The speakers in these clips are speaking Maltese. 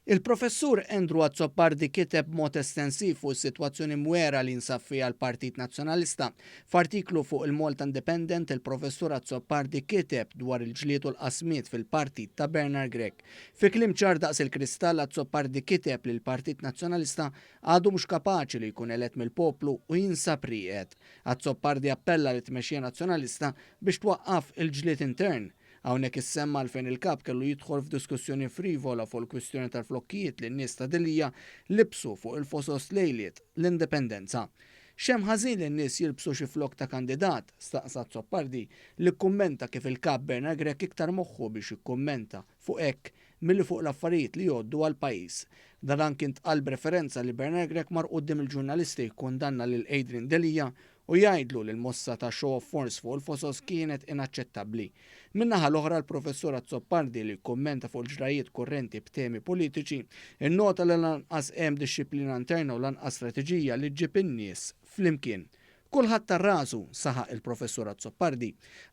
Il-Professur Andrew Azzopardi kiteb b'mod estensiv fuq is-sitwazzjoni mwera li jinsab fiha l-Partit Nazzjonalista. F'artiklu fuq il-Malta Independent, il-Professur Azzopardi kiteb dwar il-ġlied u l-qasmiet fil-partit ta' Bernard Grech. Fi kliem ċar daqs il-kristall, Azzopardi kiteb li l-Partit Nazzjonalista għadu mhux kapaċi li jkun elett mill-poplu u jinsab rieqed. Azzopardi appella lit-tmexxija Nazzjonalista biex twaqqaf il-ġlied intern. Hawnhekk issemma għalfejn il-Kap kellu jidħol f'diskussjoni frivola fuq il-kwistjoni tal-flokkijiet li n-nies ta' Delia libsu fuq il-fosos lejliet l-Indipendenza. X'hemm ħażin li n-nies jilbsu xi flokk ta' kandidat? staqsa Azzopardi li kkummenta kif il-Kap Bernard Grech iktar moħħu biex jikkummenta fuq hekk milli fuq l-affarijiet li jgħoddu għall-pajjiż. Dan anki ntqal b'referenza li Bernard Grech mar quddiem il-ġurnalisti jikkundanna lil Adrian Delia u jgħidlu li l-mossa ta' show of force fuq il-fosos kienet inaċċettabbli. Min-naħa l-oħra l-Professur Azzopardi li kkummenta fuq il-ġrajjiet kurrenti b'temi politiċi, innota li lanqas hemm dixxiplina interna u lanqas strateġija li ġġib in-nies flimkien. Kulħadd ta rasu, saħaq il-Professur Azzopardi.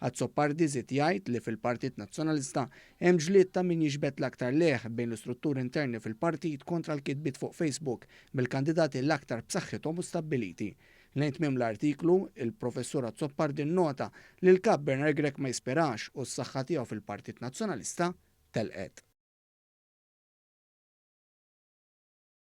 Azzopardi żied jgħid li fil-Partit Nazzjonalista hemm ġlied ta' min jiġbed l-aktar lejh bejn l-istrutturi interni fil-partit kontra l-kitbiet fuq Facebook mill-kandidati l-aktar b'saħħithom u stabbiliti. Lejn tmiem l-artiklu, il-Professur Azzopardi nnota li l-Kap Bernard Grech ma jispirax u s-saħħa tiegħu fil-Partit Nazzjonalista telqet.